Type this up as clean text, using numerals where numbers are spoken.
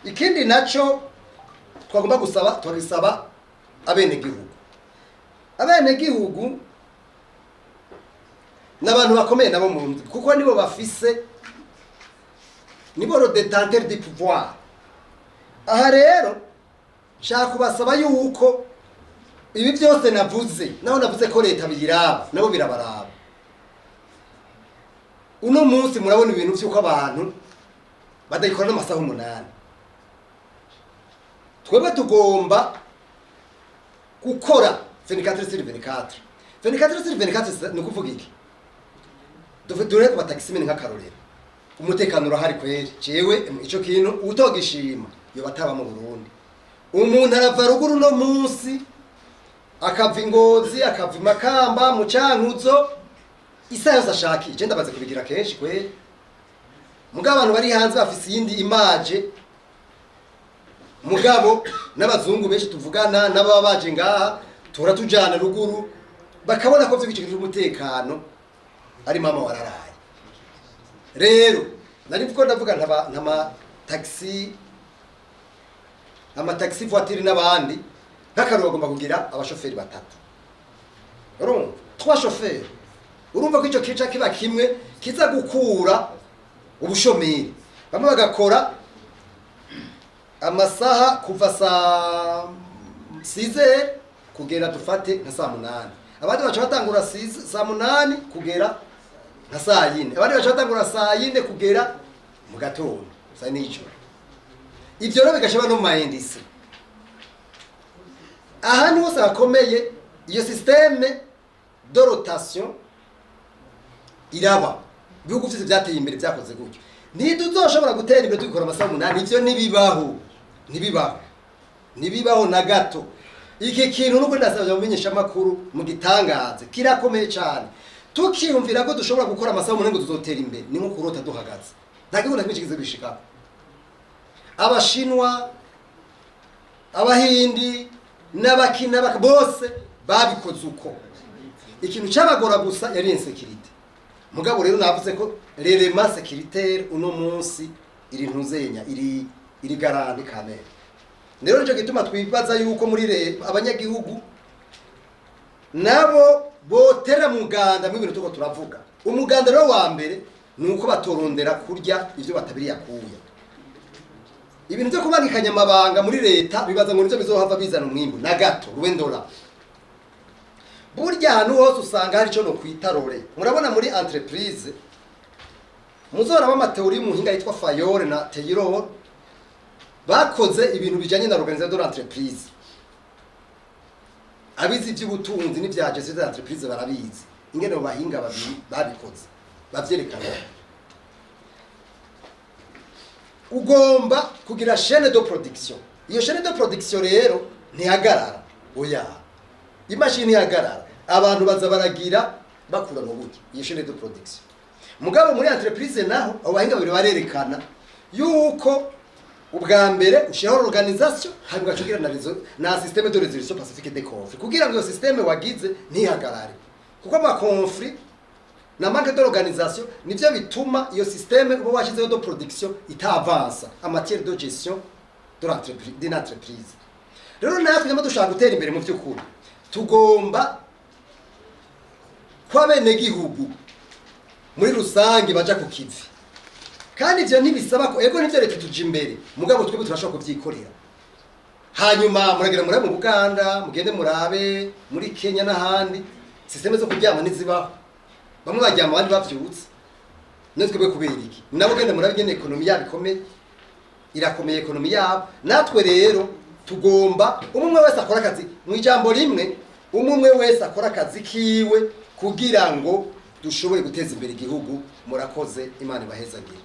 Ikindi naco twagomba gusaba, turabisaba abenegihugu. Abenegihugu ni abantu bakomeye nabo mu nzu, kuko nibo bafise, nibo le détenteur du pouvoir. Aha rero nshaka kubasaba yuko ibi byose navuze, naho navuze ko leta biyiraba, nabo birabaraba. Uno munsi murabona ibintu by'uko abantu badayikora n'amasaha 8. Twebwe tugomba gukora 24 sur 24, 24 sur 24. Ni ukuvuga iki? Dore ku bataximen nk'akarorero, umutekano urahari kweri. Jewe ico kintu utogishima yo bataba mu Burundi. Umuntu arava ruguru no munsi, akava Ingozi, akava Imakamba, mu Cankuzo, isaha yose ashakiye. Je ndabaze kubigira kenshi kweri. Mugabo abantu bari hanze bafise iyindi image. Mugabo n'abazungu benshi tuvugana n'ababa baje ngaha, tuhora tujana ruguru, bakabona ko vy'ico cy'umutekano ari mama wararaye. Rero nari ko ndavuga nk'ama taxi, ama taxi voiture n'abandi, nk'akaruru bagomba kugira abashoferi batatu, urumva, trois chauffeurs. Urumva ko ico kica kiba kimwe kiza gukura ubushomeri. Bamwe bagakora amasaha kuva saa 6 kugera, dufate, nka saa 8, abandi baca batangura saa 8 kugera nka saa 4, abandi baca batangura saa 4 kugera mu gatondo saa n'ijoro. Ivyo rero bigashaba no mu ma industries, ahantu hose hakomeye iyo système de rotation iraba. Ibihugu vyose vyateye imbere vyakoze gutyo. Ntituzoshobora gutera imbere tubikora amasaha 8. Ivyo ntibibaho, ntibibaho, ntibibaho na gato. Iki kintu nuko ndasabye mumenyesha amakuru mu gitangaze, kirakomeye cyane. Tukiyumvira ko dushobora gukora amasaha 8 ngo tuzotera imbere, ni nko kurota duhagaze. Nta gihugu na kimwe kigeze bishikako. Abashinwa, Abahindi n'abakina bose babikoze uko. Ikintu cyabagora gusa yari insécurité. Mugabo rero navuze ko l'élément sécuritaire uno munsi iri ntuzenya, iri garantie kamere. Rero nicyo gituma twibaza yuko muri abanyagihugu nabo botera muganda mu ibintu tuko turavuga. Umuganda rero wa mbere ni uko batorondera kurya ivyo batabiriye akuya. Ibintu byo kubangikanya amabanga muri leta, bibaza ngo nivyo bizohava bizana umwimbu, na gato rwendora. Burya ahantu hose usanga hari ico no kwita rôle. Murabona muri entreprise, muzoraba ama théories y'umuhinga yitwa Fayol na Taylor, bakoze ibintu bijanye na l'organisation de l'entreprise. Abizi iby'ubutunzi n'ibya gestion de l'entreprise barabizi ingene abo bahinga babiri babikoze, bavyerekana. Ugomba kugira chaîne de production. Iyo chaîne de production rero ntihagarara, oya, imashini ntihagarara. Abantu baza baragira bakura mu buryo iyo chaîne de production. Mugabo muri entreprise naho, abo bahinga babiri barerekana yuko ubwa mbere ushyiraho organisation, hanyuma ugaca ugira na système de résolution pacifique des conflits, kugira ngo iyo système wagize ntihagarare, kuko ama conflits na manque d'organisation nivyo bituma iyo système uba washyizeho de production itavansa en matière de gestion de l'entreprise, d'une entreprise. Rero natwe nyama dushaka gutera imbere, mu by'ukuri tugomba ko abenegihugu muri rusange baja ku kivi. Kandi ivyo ntibisaba ko, ego nivyo, leta tuja imbere, mugabo twebwe turashobora kuvyikorera. Hanyuma muragera murabe mu Buganda, mugende murabe muri Kenya n'ahandi, système zo kuryama ntizibaho. Bamwe baryama, abandi bavyutse. None twebwe kubera iki? Nabo genda murabe ingene économie yabo ikomeye, irakomeye économie yabo. Natwe rero tugomba umwe umwe wese akora akazi. Mu ijambo rimwe, umwe umwe wese akora akazi kiwe kugira ngo dushobore guteza imbere igihugu. Murakoze, Imana ibahezagire.